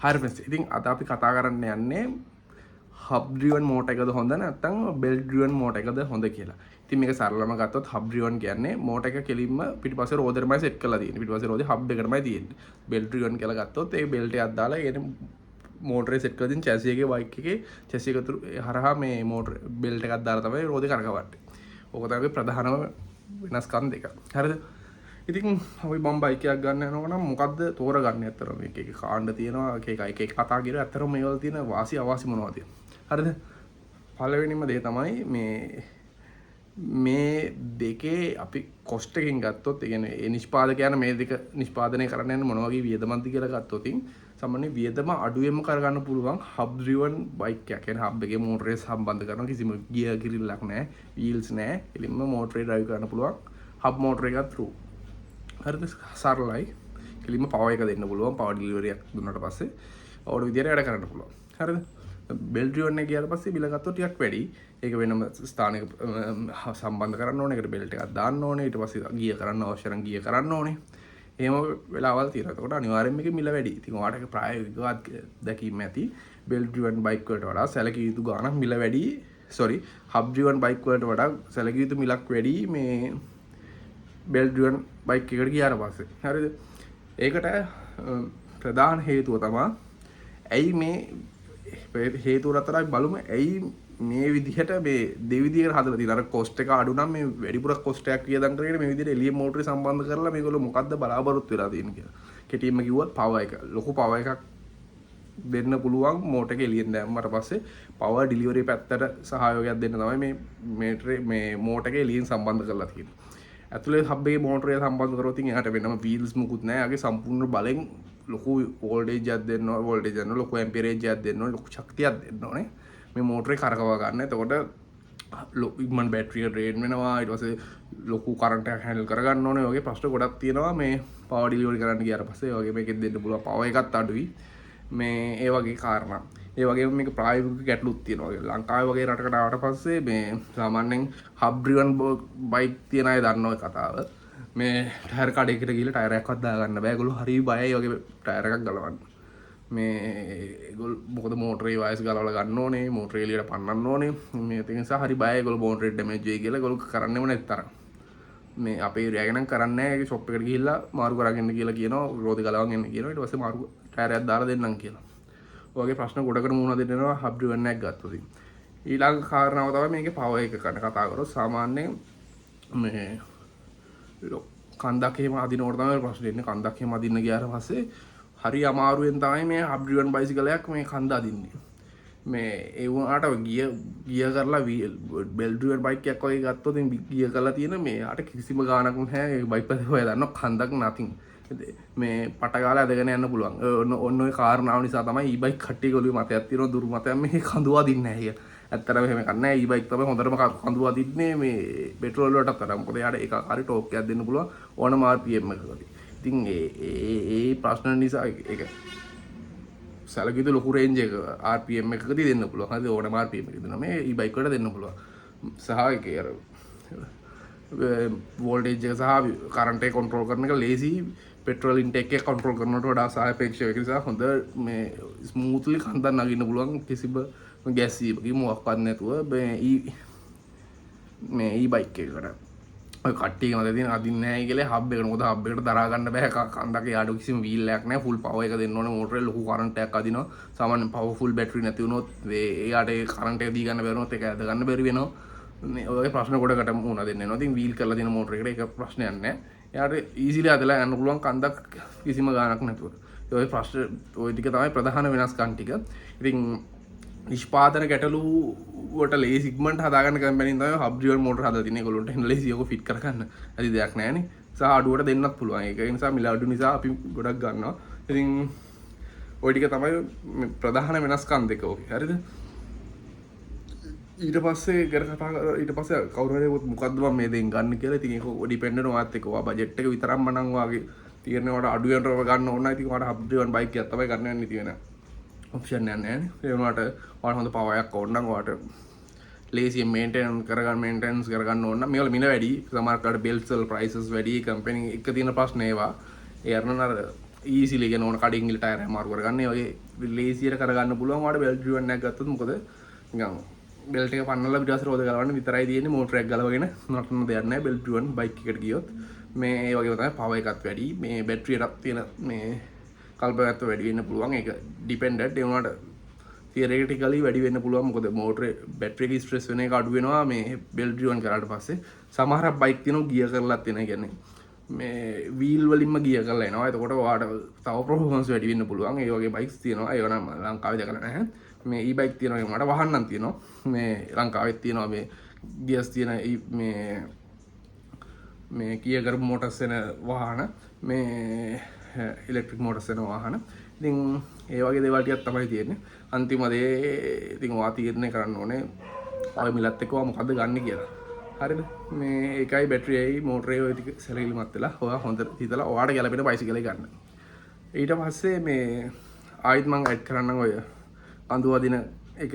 හරි ෆ්‍රෙන්ඩ්ස්, ඉතින් අද අපි කතා කරන්න යන්නේ හබ් ඩ්‍රිවන් මෝටර් එකද හොඳ නැත්නම් බෙල්ට් ඩ්‍රිවන් මෝටර් එකද හොඳ කියලා. ඉතින් මේක සරලම ගත්තොත් හබ් ඩ්‍රිවන් කියන්නේ මෝටර් එක කෙලින්ම පිටිපස්සේ රෝදෙටමයි සෙට් කරලා තියෙන්නේ. පිටිපස්සේ රෝදේ හබ් එකටමයි තියෙන්නේ. බෙල්ට් ඩ්‍රිවන් කියලා ගත්තොත් ඒ බෙල්ට් එකක් දාලා ඒ මෝටරේ සෙට් කරලා තියෙන චැසි එකේ, බයික් එකේ චැසි එක හරහා මේ මෝටර් බෙල්ට් එකක් දාලා තමයි රෝදේ කරකවන්නේ. ඕක තමයි ප්‍රධානම වෙනස්කම් දෙක. හරිද? ඉතින් අපි මම බයික් එකක් ගන්න යනවා නම් මොකද්ද තෝරගන්නේ ඇත්තටම? එක එක කාණ්ඩ තියෙනවා, එක එක එක එක කතා කියනවා. ඇත්තටම මේ වල තියෙන වාසි අවාසි මොනවද? හරිද? පළවෙනිම දේ තමයි මේ මේ දෙකේ අපි කොස්ට් එකෙන් ගත්තොත්, ඒ කියන්නේ ඒ නිෂ්පාදකයන් මේ දෙක නිෂ්පාදනය කරන්න යන මොන වගේ වියදමක්ද කියලා ගත්තොත්, සාමාන්‍ය වියදම අඩුවෙන්ම කරගන්න පුළුවන් හබ් ඩ්‍රිවන් බයික් එකක්. කියන්නේ හබ් එකේ මෝටරේ සම්බන්ධ කරන කිසිම ගියර් කිරිල්ලක් නැහැ, වීල්ස් නැහැ. කෙලින්ම මෝටරේ ඩ්‍රයිව් කරන්න පුළුවන් හබ් මෝටර් එකක් ත්‍රූ. හරිද? සරලයි. කෙලින්ම පවර් එක දෙන්න පුළුවන්. පවර් ඩෙලිවරි එකක් දුන්නාට පස්සේ ඕන විදියට වැඩ කරන්න පුළුවන්. හරිද? බෙල්ට් ඩ්‍රිවන් එක ගියාට පස්සේ බිල ගත්තොත් ටිකක් වැඩි. ඒක වෙනම ස්ථානයක සම්බන්ධ කරන්න ඕනේ. ඒකට බෙල්ට් එකක් දාන්න ඕනේ. ඊට පස්සේ ගියර් කරන්න අවශ්‍ය නම් ගියර් කරන්න ඕනේ. එහෙම වෙලාවල් තියෙනවා. එතකොට අනිවාර්යෙන්ම මේකේ මිල වැඩි. ඉතින් ඔයාලට ඒක ප්‍රායෝගිකවත් දැකීම ඇති. බෙල්ට් ඩ්‍රිවන් බයික් වලට වඩා සැලකිය යුතු ගාණක් මිල වැඩි. සෝරි, හබ් ඩ්‍රිවන් බයික් වලට වඩා සැලකිය යුතු මිලක් වැඩි මේ බෙල්ට් ඩ්‍රිවන් බයික් එකට ගියාට පස්සේ. හරිද? ඒකට ප්‍රධාන හේතුව තමා ඇයි මේ හේතුව අතර අපි බලමු ඇයි මේ විදිහට මේ දෙවිදිහකට හදලා තියෙන අර කොස්ට් එක අඩු නම් මේ වැඩිපුර කොස්ට් එකක් වියදම් කරගෙන මේ විදිහට එළිය මෝටරේ සම්බන්ධ කරලා මේගොල්ලෝ මොකද්ද බලාපොරොත්තු වෙලා තියෙන්නේ කියලා. කෙටියෙන්ම කිව්වොත් පවර් එක, ලොකු පවර් එකක් දෙන්න පුළුවන් මෝටර් එක එළියෙන් දැම්මට පස්සේ පවර් ඩිලිවරි පැත්තට සහයෝගයක් දෙන්න තමයි මේ මේටරේ මේ මෝටර් එක එළියෙන් සම්බන්ධ කරලා තියෙන්නේ. ඇතුලේ හබ් එකේ මෝටරය සම්බන්ධ කරොත් ඉතින් එයාට වෙනම වීල්ස් මුකුත් නැහැ. එයාගේ සම්පූර්ණ බලෙන් ලොකු වෝල්ටේජ් එකක් දෙන්න ඕනේ, වෝල්ටේජ් දෙන්න ඕනේ, ලොකු ඇම්පියරේජ් එකක් දෙන්න ඕනේ, ලොකු ශක්තියක් දෙන්න ඕනේ මේ මෝටරේ කරකව ගන්න. එතකොට ඉක්මන් බැටරිය ඩ්‍රේන් වෙනවා. ඊට පස්සේ ලොකු කරන්ට් එකක් හැන්ඩල් කරගන්න ඕනේ. ඔය වගේ ප්‍රශ්න ගොඩක් තියෙනවා මේ පවර් ඩිලිවරි කරන්න ගියාට පස්සේ. ඒ වගේ මේකෙන් දෙන්න පුළුවන් පවර් එකත් අඩුයි. මේ ඒ වගේ කාරණා. ඒ වගේම මේක ප්‍රායෝගික ගැටලුත් තියෙනවා. ලංකාවේ වගේ රටකට ආවට පස්සේ මේ සාමාන්‍යයෙන් හබ් ඩ්‍රිවන් බයික් තියන අය දන්නවා ඔය කතාව. මේ ටයර් කඩේකට ගිහලා ටයර් එකක්වත් දාගන්න බෑ. ඒගොල්ලෝ හරි බයයි වගේ ටයර් එකක් ගලවන්න. මේ ඒගොල්ලෝ මොකද මෝටරේ වයර්ස් ගලවලා ගන්න ඕනේ, මෝටරේ එළියට පන්නන්න ඕනේ. මේ ඒ නිසා හරි බයයි ඒගොල්ලෝ මෝටරේ ඩැමේජ් වෙයි කියලා ඒගොල්ලෝ කරන්නෙම නැති තරම්. මේ අපේ ඒරියා එක නම් කරන්නේ නැහැ. ඒක ෂොප් එකට ගිහිල්ලා මාරු කරගෙන එන්න කියලා කියනවා. රෝදේ ගලවන් එන්න කියනවා. ඊට පස්සේ මාරු ටයර් එකක් දාලා දෙන්නම් කියලා. ඔය වගේ ප්‍රශ්න ගොඩකට මුහුණ දෙන්න වෙනවා හබ් ඩ්‍රිවන් එකක් ගත්තොත්. ඊළඟ කාරණාව තමයි මේකේ පවර් එක ගැන කතා කරොත් සාමාන්‍යයෙන් මේ කන්දක් එහෙම අදිනකොට තමයි ප්‍රශ්නේ එන්නේ. කන්දක් එහෙම අදින්න ගියාට පස්සේ හරි අමාරුවෙන් තමයි මේ හබ් ඩ්‍රිවන් බයිසිකලයක් මේ කන්ද අදින්නේ. මේ ඒ වුණාට ඔය ගියර් ගියර් කරලා බෙල්ට් ඩ්‍රිවන් බයික් එකක් වගේ ගත්තොත් ඉතින් ගියර් කරලා තියෙන මේ යාට කිසිම ගාණක් නැහැ. ඒ බයික් පස්සේ ඔය දන්නවා කන්දක් නැතිනම් මේ පට ගාලා ඇදගෙන යන්න පුළුවන්. ඔන්න ඔන්න ඔය කාරණාව නිසා තමයි ඊ බයික් කට්ටියගේ ඔළුවේ මතයක් තියෙනවා, දුරු මතයක් මේ කඳු අදින්නේ නැහැ කියලා. ඇත්තටම එහෙම එකක් නෑ. ඊ බයික් තමයි හොඳටම කඳු අදින්නේ මේ පෙට්‍රෝල් වලටත් වඩා. මොකද එයාට ඒක හරි ටෝක් එකක් දෙන්න පුළුවන් ඕනම RPM එකකදී. ඉතින් ඒ ඒ ඒ ප්‍රශ්න නිසා ඒක සැලකිය යුතු ලොකු රේන්ජ් එක RPM එකකදී දෙන්න පුළුවන්. හරි, ඕනම RPM එකකදී දෙනවා. මේ ඊ බයික් වලට දෙන්න පුළුවන්. සහ ඒකේ අර වෝල්ටේජ් එක සහ කරන්ට් එක කන්ට්‍රෝල් කරන එක ලේසි පෙට්‍රෝල් ඉන්ටේක් එක කන්ට්‍රෝල් කරනවට වඩා සාපේක්ෂව. ඒක නිසා හොඳ මේ ස්මූත්ලි කන්දක් නගින්න පුළුවන් කිසිම ගැස්සීමකින් මොකක්වත් නැතුව මේ ඊ මේ ඊ බයික් එකකට. ඔය කට්ටියගේ මතක තියෙන අදින්නේ නැහැ කියලා හබ් එකට. මොකද හබ් එකට දරා ගන්න බෑ කන්දක. යාට කිසිම වීල් එකක් නැහැ. ෆුල් පවර් එක දෙන්න ඕනේ මෝටරේ. ලොකු කරන්ට් එකක් අදිනවා. සාමාන්‍යයෙන් පවර්ෆුල් බැටරි නැති වුණොත් එයාට ඒ කරන්ට් එක දී ගන්න බැරි වුණොත් ඒක ඇද ගන්න බැරි වෙනවා. මේ ඔය වගේ ප්‍රශ්න ගොඩකට මුහුණ දෙන්න වෙනවා. ඉතින් වීල් කරලා තියෙන මෝටර් එකට ඒක ප්‍රශ්නයක් නෑ. එයාට ඊසිලි ඇදලා යන්න පුළුවන් කන්දක් කිසිම ගාණක් නැතුව. ඔය ප්‍රශ්න ඔය ටික තමයි ප්‍රධාන වෙනස්කම් ටික. ඉතින් නිෂ්පාදන ගැටලු වලට ලේසි ඉක්මනට හදාගන්න කම්පැනි තමයි හබ් ඩ්‍රිවන් මෝටර් හදලා තියෙන්නේ. ඒගොල්ලන්ට එහෙම ලේසි ඔක ෆිට් කරගන්න. ඇති දෙයක් නෑනේ. සහ අඩුවට දෙන්නත් පුළුවන්. ඒක නිසා මිල අඩු නිසා අපි ගොඩක් ගන්නවා. ඉතින් ඔය ටික තමයි මේ ප්‍රධාන වෙනස්කම් දෙක ඔකේ. හරිද? ඊට පස්සේ ගැන කතා කර ඊට පස්සේ කවුරු හරි ඇහුවොත් මොකද්ද මම මේ දෙයින් ගන්න කියලා. ඉතින් ඒක ඩිපෙන්ඩ් වෙනවා ඔයාත් එක්ක. ඔයා බජට් එක විතරක්ම නම් ඔයාගේ තියෙන ඔයාට අඩුවෙන් ගන්න ඕන නම් ඉතින් ඔයාට හබ් ඩ්‍රිවන් බයික් එකක් තමයි ගන්න යන්නේ. ඉතින් වෙන ඔප්ෂන් එකක් නැහැ නේ. ඒ වුණාට ඔයාට හොඳ පවර් එකක් ඕන නම්, ඔයාට ලේසියෙන් මේන්ටේන් කරගන්න, මේන්ටෙනන්ස් කරගන්න ඕන නම් මේවල මිල වැඩි. සමහර වෙලාවට බෙල්ට්ස් වල ප්‍රයිසස් වැඩි. කම්පැනි එක තියෙන ප්‍රශ්න ඒවා. ඒ අරන අර ඊසිලි කියන ඕන කඩින් ගිහලා ටයර් එක මාරු කරගන්න. ඒ වගේ ලේසියට කරගන්න පුළුවන් ඔයාලට බෙල්ට් ඩ්‍රිවන් එකක් ගත්තොත්. මොකද නිකන් බෙල්ට් එක පන්නලා පිටිපස්සේ රෝද ගලවන්න විතරයි තියෙන්නේ. මෝටර් එකක් ගලවගෙන නටන දෙයක් නැහැ බෙල්ට් ඩ්‍රිවන් බයික් එකට ගියොත්. මේ ඒ වගේම තමයි පවර් එකත් වැඩි. මේ බැටරි එකක් තියෙන මේ කල්පගත්ව වැඩි වෙන්න පුළුවන්. ඒක ඩිපෙන්ඩන්ට්. ඒ වුණාට තියරිටිකලි වැඩි වෙන්න පුළුවන්. මොකද මෝටරේ බැටරි එක ස්ට්‍රෙස් වෙන එක අඩු වෙනවා මේ බෙල්ට් ඩ්‍රිවන් කරාට පස්සේ. සමහර බයික් තියෙනවා ගියර් කරලත් තියෙන. ඒ කියන්නේ මේ වීල් වලින්ම ගියර් කරලා එනවා. එතකොට ඔයාට තව පර්ෆෝමන්ස් වැඩි වෙන්න පුළුවන්. ඒ වගේ බයික්ස් තියෙනවා. ඒව නම් ලංකාවේ දැකලා නැහැ. මේ ඊ බයික් තියෙනවා. ඒ වුණාට වාහන නම් තියෙනවා. මේ ලංකාවෙත් තියෙනවා මේ ගියර්ස් තියෙන මේ මේ ගියර් කරපු මෝටර්ස් එන වාහන, මේ ඉලෙක්ට්‍රික් මෝටර්ස් එන වාහන. ඉතින් ඒ වගේ දේවල් ටිකක් තමයි තියෙන්නේ. අන්තිම දේ ඉතින් ඔයා තීරණය කරන්න ඕනේ ඔය මිලත් එක්ක ඔයා මොකද්ද ගන්න කියලා. හරිද? මේ ඒකයි බැටරියයි මෝටරේ ඔය ටික සැලකිලිමත් වෙලා ඔයා හොඳට හිතලා ඔයාට ගැලපෙන බයිසිකලේ ගන්න. ඊට පස්සේ මේ ආයිත් මං ඇඩ් කරන්නම් ඔය කඳු වදින එක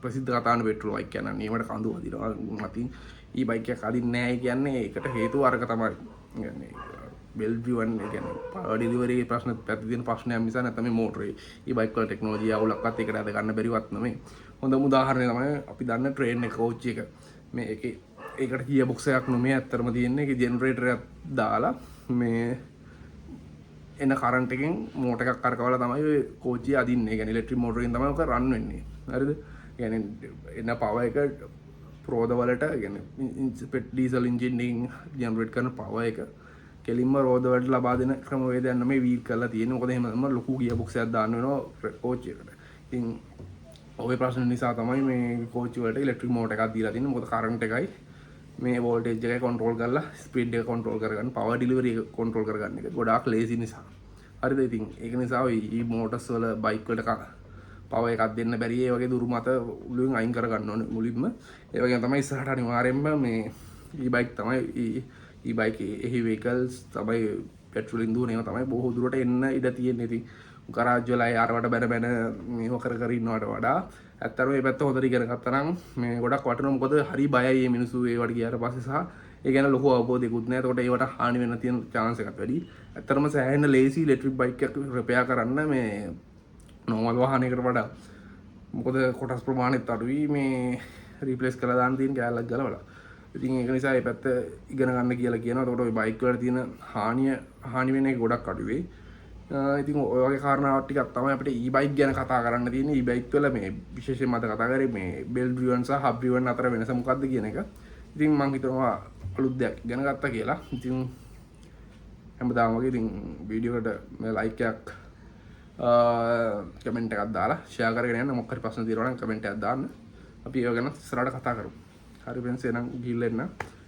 ප්‍රසිද්ධ කතාවන. පෙට්‍රෝල් බයික් යන නියමට කඳු වදිනවා. මතින් ඊ බයික් එකක් අදින්නේ නැහැ කියන්නේ ඒකට හේතුව අරක තමයි. කියන්නේ බෙල්ට් ඩ්‍රිවන්, ඒ කියන්නේ පවර් ඩෙලිවරි එකේ ප්‍රශ්න පැත්තේ තියෙන ප්‍රශ්නයක් මිස නැත්නම් මේ මෝටරේ ඊ බයික් වල ටෙක්නොලොජි අවුලක්වත් ඒකට අද ගන්න බැරිවත් නෙමෙයි. හොඳම උදාහරණය තමයි අපි දන්න ට්‍රේන් එක, කෝච්චි එක. මේ ඒකේ ඒකට ගියර් බොක්ස් එකක් නෙමෙයි ඇත්තටම තියෙන්නේ. ඒකේ ජෙනරේටර් එකක් දාලා මේ එන කරන්ට් එකෙන් මෝටර් එකක් කරකවලා තමයි ඔය කෝච්චිය අදින්නේ. ඒ කියන්නේ ඉලෙක්ට්‍රික් මෝටර් එකෙන් තමයි ඔක රන් වෙන්නේ. හරිද? ඒ කියන්නේ එන පවර් එක රෝද වලට, ඒ කියන්නේ ඩීසල් එන්ජින් එකකින් ජෙනරේට් කරන පවර් එක කෙලින්ම රෝද වලට ලබා දෙන ක්‍රමවේදයක් නෙමෙයි වීල් කරලා තියෙන්නේ. මොකද එහෙම තමයි ලොකු ගියර් බොක්ස් එකක් දාන්න වෙනවා කෝච්චි එකට. ඉතින් ඔය ප්‍රශ්න නිසා තමයි මේ කෝච්චි වලට ඉලෙක්ට්‍රික් මෝටර් එකක් දීලා තියෙන්නේ. මොකද කරන්ට් එකයි මේ වෝල්ටේජ් එකයි කන්ට්‍රෝල් කරලා ස්පීඩ් එක කන්ට්‍රෝල් කරගන්න, පවර් ඩෙලිවරි එක කන්ට්‍රෝල් කරගන්න එක ගොඩාක් ලේසි නිසා. හරිද? ඉතින් ඒක නිසා ඔය ඊ මෝටර්ස් වල බයික් වලට පවර් එකක් දෙන්න බැරි ඒ වගේ දුරු මත ඔළුවෙන් අයින් කරගන්න ඕනේ මුලින්ම. ඒ වගේම තමයි ඉස්සරහට අනිවාර්යෙන්ම මේ ඊ බයික් තමයි, ඊ ඊ බයික් එහි වෙහිකල්ස් තමයි, පෙට්‍රෝල් වලින් දුවන ඒවා තමයි බොහෝ දුරට එන්න ඉඩ තියෙන්නේ. ඉතින් ගරාජ් වල අය අරවට බැන බැන මේව කර කර ඉන්නවට වඩා ඇත්තටම මේ පැත්ත හොඳට ඉගෙන ගත්තා නම් මේ ගොඩක් වටිනවා. මොකද හරි බයයි මේ මිනිස්සු ඒවට ගියාට පස්සේ සහ ඒ ගැන ලොකු අවබෝධයකුත් නෑ. එතකොට ඒවට හානි වෙන්න තියෙන චාන්ස් එකක් වැඩි. ඇත්තටම සෑහෙන ලේසි ඉලෙක්ට්‍රික් බයික් එකක් රිපෙයාර් කරන්න මේ නෝමල් වාහනයකට වඩා. මොකද කොටස් ප්‍රමාණෙත් අඩුයි, මේ රීප්ලේස් කරලා දාන්න තියෙන කෑල්ලක් ගලවලා. ඉතින් ඒක නිසා මේ පැත්ත ඉගෙන ගන්න කියලා කියනවා. එතකොට ඔය බයික් වල තියෙන හානි වෙන එක ගොඩක් අඩු වෙයි. ඉතින් ඔය වගේ කාරණාවක් ටිකක් තමයි අපිට ඊ බයික් ගැන කතා කරන්න තියෙන්නේ. ඊ බයික් වල මේ විශේෂයෙන්ම අද කතා කරේ මේ බෙල්ට් ඩ්‍රිවන් සහ හබ් ඩ්‍රිවන් අතර වෙනස මොකක්ද කියන එක. ඉතින් මං හිතනවා අලුත් දෙයක් ඉගෙන ගත්තා කියලා. ඉතින් හැමදාම වගේ ඉතින් වීඩියෝ එකට මේ ලයික් එකක්, කමෙන්ට් එකක් දාලා ෂෙයා කරගෙන යන්න. මොකක් හරි ප්‍රශ්න තියෙනවා නම් කමෙන්ට් එකක් දාන්න. අපි ඒව ගැන ඉස්සරහට කතා කරමු. හරි ෆ්‍රෙන්ඩ්ස්, එහෙනම් ගිහිල්ලා එන්න.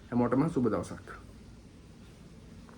හැමෝටම සුබ දවසක්.